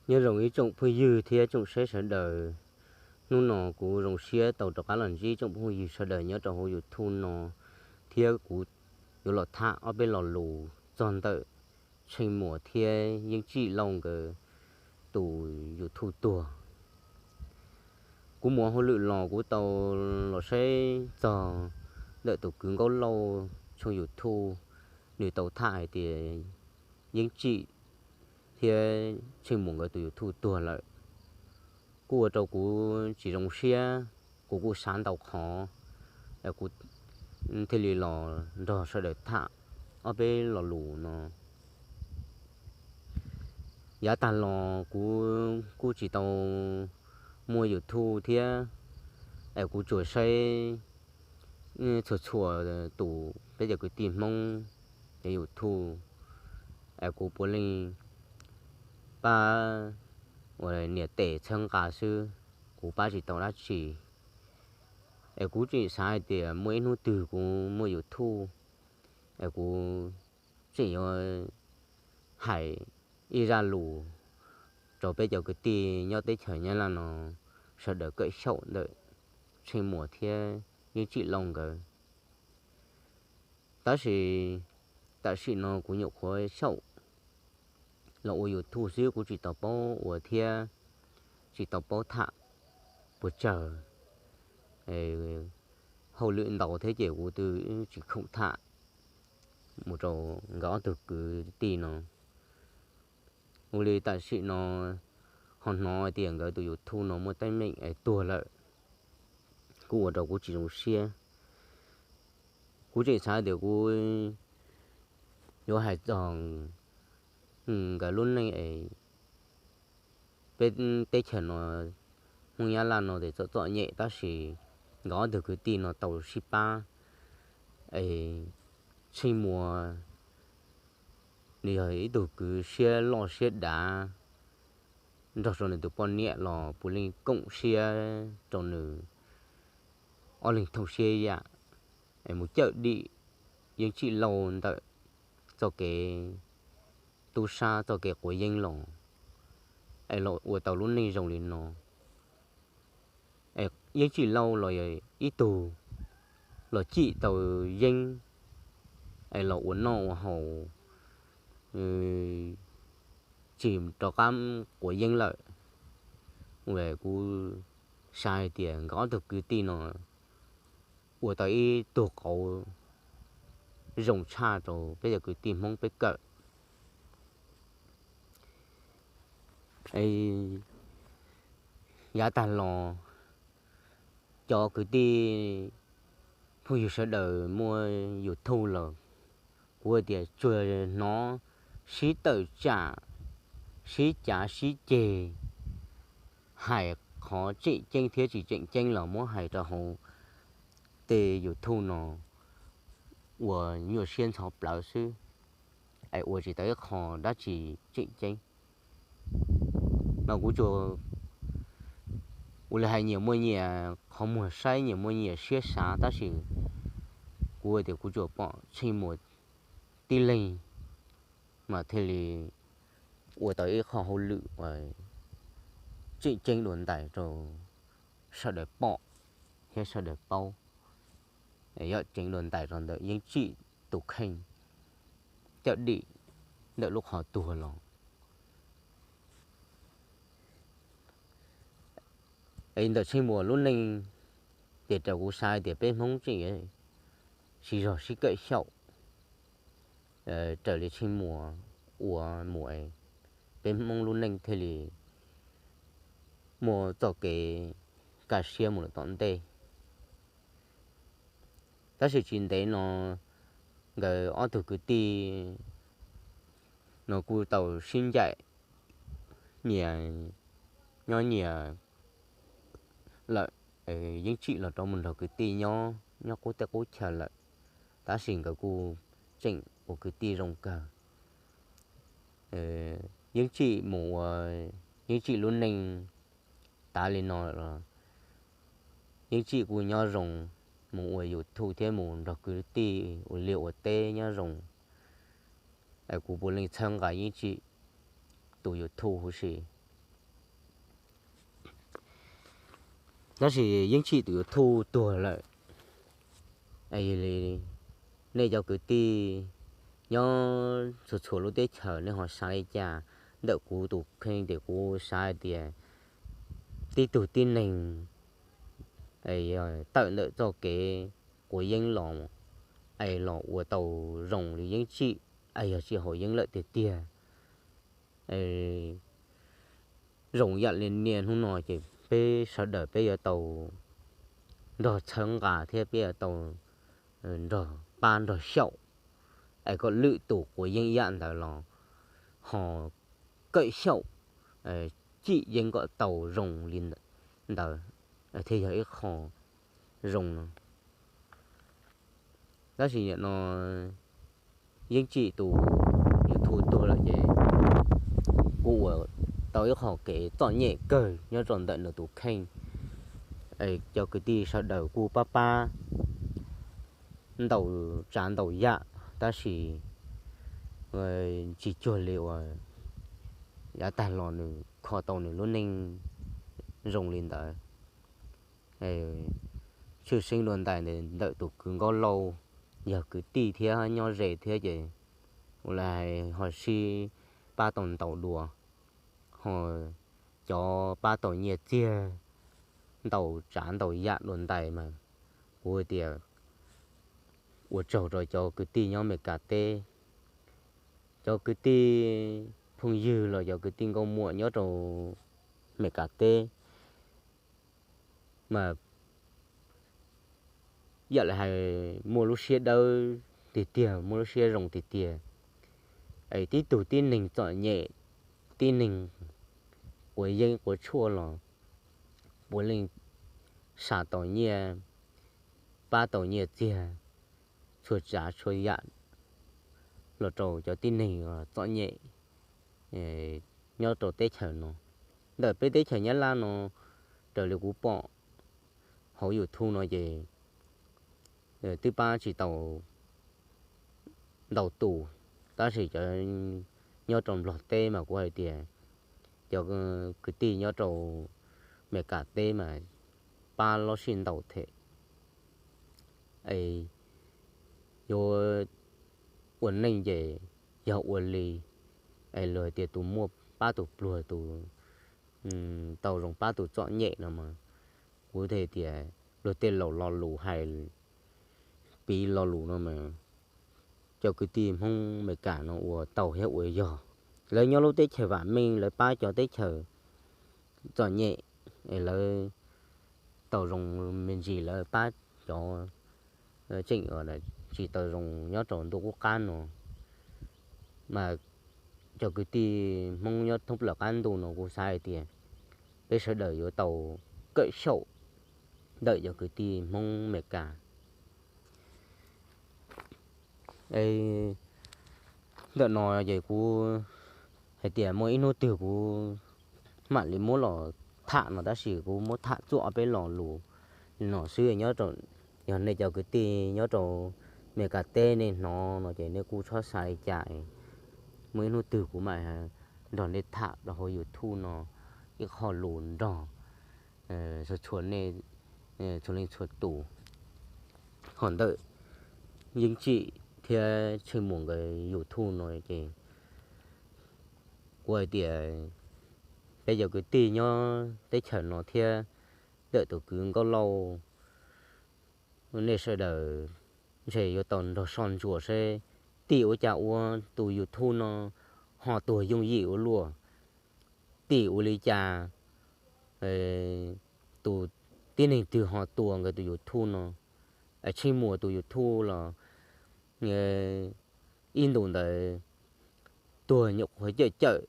Nyob zoo ib tsoom phooj ywg thiab tsoom saib sawv daws. Hnub no kuv zoo siab tau rov qab los ntsib tsoom phooj ywg sawv daws nyob rau hauv YouTube no, thiab kuv yuav los tham ob peb lo lus txog ntawm Tsheej Muas thiab Yeeb Tsim Lauj nkawd tus YouTube tuag. Kuv mus ua hauj lwm los kuv tau los saib txog ntawm tus kwv Nkauj Lauj tshooj YouTube, nws tau tham hais tias Yeeb Tsim thiab Tsheej Muas nkawd tus YouTube tuag lawm. Kuj ua rau kuv tsis zoo siab, kuv kuj xav ntau qhov, kuv thiaj li los nrog sawv daws tham ob peb lo lus no. Yav tag los kuv kuj tsis tau muaj YouTube thiab, es kuv tsuas saib txhua txhua tus peb cov kwv tij Hmoob cov YouTube, es kuv puav leej pab ua niam tes txhawb nqa xwb, kuv pab tsis tau dab tsi. Es kuv tseem xav hais tias muaj ib hnub twg kuv muaj YouTube, es kuv tseem yuav hais ib zaj lus rau peb cov kwv tij nyob teb chaws Nyab Laj no sawv daws kawm xyaum ntawm Tsheej Muas thiab Yeeb Tsim Lauj nkawd. Tab sis tam sim no kuv nyuam qhuav xyaum los ua YouTube xwb, kuv tsis tau paub ua thiab tsis tau paub tham puas tsawg. Hauj lwm ntau thiab ces kuv twb tsis khoom tham mus rau nkawd ob tug kwv tij no. Ua li tam sim no ho hnov tias nkawd tus YouTube no muaj teeb meem es tuag lawm, kuj ua rau kuv tsis zoo siab. Kuv tseem xav tias kuv yuav hais txog nkawd lub neej es peb teb chaws no, Hmoob Nyab Laj no ces txom txom nyem tab sis nkawd ob tug kwv tij no tau sib pab. Es Tsheej Muas nws yog ib tug kwv siab loj siab dav, nrog rau nws tus poj niam los puav leej koom siab rau nws ob leeg thooj siab yam, es mus cawm dim Yeeb Tsim Lauj ntawm txoj kev tub sab txoj kev quav yeeb los, es los ua tau lub neej zoo li no. Yeeb Tsim Lauj los yog ib tug los cim tau yeeb, es los ua noj ua haus, tsis rov qab quav yeeb lawm. Kuv xav hais tias nkawd ob tug kwv tij no ua tau ib tug qauv zoo tshaj rau peb cov kwv tij Hmoob peb kawm. Yav tag los cov kwv tij phooj ywg sawv daws muaj YouTube lawm, kuv tias tsuas hnov sib tawm tsam, sib cav sib ceg, hais qhov tseem ceeb thiab tsis tseem ceeb los muab hais rau hauv tej YouTube no ua nyuaj siab ntxhov plawv xwb, es ua tsis tau ib qho dab tsi tseem ceeb. Mas kuv tsuas ua li hais nyias muaj nyias qhov muag saib, nyias muaj nyias siab xav, tab sis kuv tias kuv tsuas pom Tsheej Muas tib leeg mas thiaj li ua tau ib qho hauj lwm uas tseem ceeb dua ntais rau sawv daws pom thiab sawv daws paub. Yog ceev dua ntais rau ntawm Yeeb Tsim tus kheej cawm dim ntawm lub qhov tuag los. Es ntawm Tsheej Muas lub neej, ces raws kuv xav tias peb Hmoob tseem siv zog sib kawm xyaum raws li Tsheej Muas ua mus, peb Hmoob lub neej thiaj li muaj txoj kev kaj siab mus lawm tom ntej. Tab sis tsis ntev no nkawd ob tug kwv tij no kuj tau sib ncaim nyias nyob nyias lawm. Yeeb Tsim los rov mus nrog kwv tij nyob nyob qub teb qub chaw lawm, tab sis nkawd kuj tseem ua kwv tij zoo kawg. Yeeb Tsim mus ua, Yeeb Tsim lub neej tav li no los Yeeb Tsim kuj nyob zoo, mus ua YouTube thiab mus nrog kwv tij ua liaj ua teb nyob zoo. Kuv puav leej txhawb nqa Yeeb Tsim tus YouTube huv si. Tab sis Yeeb Tsim tus YouTube tuag lawm. Nej cov kwv tij nyob txhua txhua lub teb chaws, nej ho xav li cas ntawm kuv tus kheej? Ces kuv xav hais tias tib tug tib neeg tawm ntawm txoj kev quav yeeb los, es los ua tau zoo li Yeeb Tsim, es yog tsis haus yeeb lawm tiag tiag. Zoo yam li niaj hnub no ces peb sawv daws peb yuav tau nrog txhawb nqa thiab peb yuav tau nrog pab nrog xyaum, es kom lwm tus quav yeeb ib yam ntawd los ho kawm xyaum, tsim yeeb kom tau zoo li ntawd, thiaj yog ib qho zoo no. Tab sis nim no Yeeb Tsim tus YouTube tuag lawm ces kuj ua tau ib qho kev txom nyem kawg nyob rau ntawm nws tus kheej. Cov kwv tij sawv daws kuj pab pab ntaus tsav ntaus yam, tab sis tsis cuag li uas yav tag los nws kho tau nws lub neej zoo li ntawd. Tshwj xeeb dua ntais ntawm tus kwv Nkauj Lauj, yog kwv tij thiab nyob ze thiab ces ua li hais ho sib pab tau ntaus dua, ho cov pab tau nyiaj txiag, ntaus tsav ntaus yam dua ntais mas kuv tias ua tsaug rau cov kwv tij nyob Meskas teb, cov kwv tij phooj ywg los cov kwv tij nkauj muam nyob rau Meskas teb mas yam li hais muaj lub siab dawb tiag tiag, muaj lub siab zoo tiag tiag. Es tib tug tib neeg txom nyem, tib neeg quav yeeb quav tshuaj los puav leej xa tau nyiaj, pab tau nyiaj txiag txhua tsav txhua yam los rau cov tib neeg txom nyem nyob rau teb chaws no. Ntawm peb teb chaws Nyab Laj no, raws li kuv pom hauv YouTube no ces twb pab tsis tau ntau tus, tab sis cov nyob rau Nplog teb mas kuv hais tias cov kwv tij nyob rau Meskas teb mas pab loj sij ntau thiab. Es yuav ua neej ces yog ua li, es luag hais tias tus muaj pab tus pluag, tus tau zoo pab tus txom nyem no mas, kuv thiaj tias luag tej laus lo lus hais piv lo lus no mas cov kwv tij Hmoob Meskas no ua tau thiab ua yog. Lawv nyob lub teb chaws vam meej, lawv pab cov teb chaws txom nyem, es lawv tau zoo me ntsis lawv pab cov tseem tsis tau zoo nyob rau ntuj qub qab no. Mas cov kwv tij Hmoob nyob thoob plaws qab ntuj no kuv xav hais tias peb sawv daws yuav tau kawm xyaum ntawm cov kwv tij Hmoob Meskas. Es ntawm no ces kuv hais tias muaj ib hnub twg kuv mam li muab los tham no, tab sis kuv muab tham txuam ob peb lo lus no xwb. Nyob rau, yog nej cov kwv tij nyob rau Meskas teb nej hnov no ces nej kuj txhob xav li cas. Muaj ib hnub twg kuv mam nrog nej tham rau hauv YouTube no ib qho lus nrog txhua txhua nej, txhua leej txhua tus. Ho ntawm Yeeb Tsim thiab Tsheej Muas nkawd YouTube no ces kuv hais tias peb cov kwv tij nyob teb chaws no thiab ntawm tus kwv Nkauj Lauj, nej sawv daws ntshe yuav tau nrog soj ntsuam seb tim ua cas ua tus YouTube no ho tuag yooj yim ua luaj, tim ua li cas tus tib neeg twg ho tua nkawd tus YouTube no. Tsheej Muas tus YouTube los ib ntus ntawd tuag nyuam qhuav cawm cawm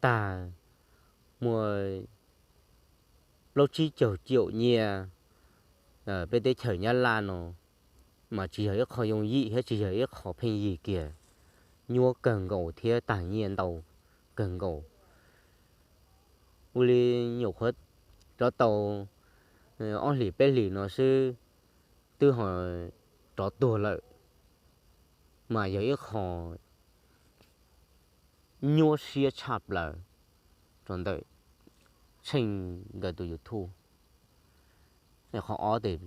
tag, muaj plaub tsib caug caum nyiaj peb teb chaws Nyab Laj no, mas tsis yog ib qho yooj yim thiab tsis yog ib qho pheej yig kiag, nyuaj kawg nkaus thiab tag nyiaj ntau kawg nkaus. Ua li nyuam qhuav rov tau ob hlis peb hlis no xwb twb ho rov tuag lawm, mas yog ib qho nyuaj siab tshaj plaws rau ntawm Tsheej nkawd tus YouTube. Qhov ob tes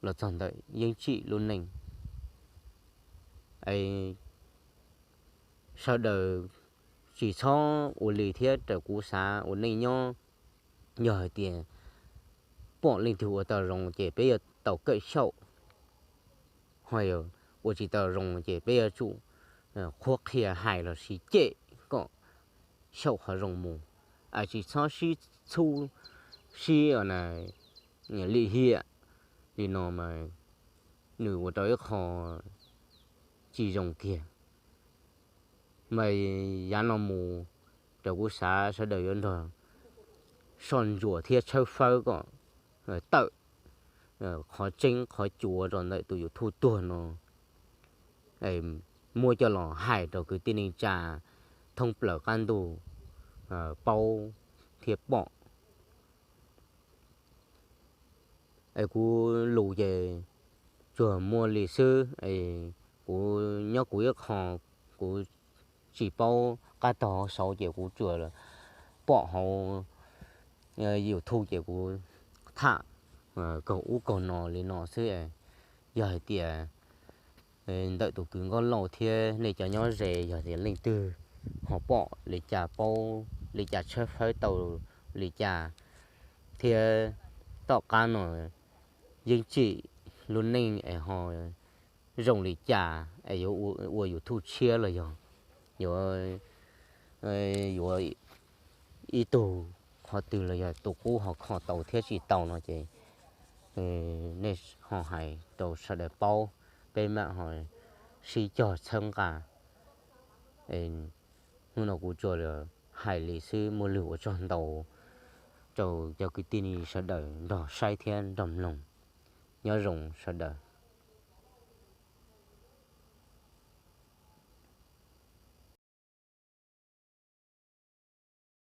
los txog ntawm Yeeb Tsim lub neej, sawv daws tsis txhob ua li thiab raws kuv xav ua neej nyob. Yog hais tias pom leej twg ua tau zoo ces peb yuav tau kawm xyaum, ho ua tsis tau zoo ces peb yuav tsum qhuab qhia hais los sis cem kom xyaum qhov zoo mus, tsis txhob sib txhub, sib lim hiam li no mas nws ua rau ib qho tsis zoo kiag. Mas yav no mus rau kuv xav sawv daws yuav nrog soj ntsuam thiab tshawb fawb kom tawm qhov tseeb qhov cuav rau ntawm tus YouTube tuag no, muab coj los hais rau kwv tij neej tsa thoob plaws qab ntuj paub thiab pom. Kuv lus ces tsuas muaj li xwb. Kuv nyob kuv ib qho, kuv tsis paub qab tog saud ces kuv tsuas pom hauv YouTube ces kuv tham kaug ub kaug no li no xwb. Yog hais tias ntawm tus kwv Nkauj Lauj thiab nej cov nyob ze yog tias leej twg ho pom li cas, paub li cas, tshawb fawb tau li cas, thiab tom qab no Yeeb Tsim lub neej es ho zoo li cas es yuav ua YouTube tshiab los yog yuav, yuav ib tug qhov twg los yog tus qub ho kho tau thiab tsis tau no ces nej ho hais rau sawv daws paub, peb mam ho sib cog txhawb nqa. Hnub no kuv tsuas hais li xwb, muaj lwg ua tsaug ntau rau cov kwv tij sawv daws nrog saib thiab nrog mloog. Nyob zoo sawv daws.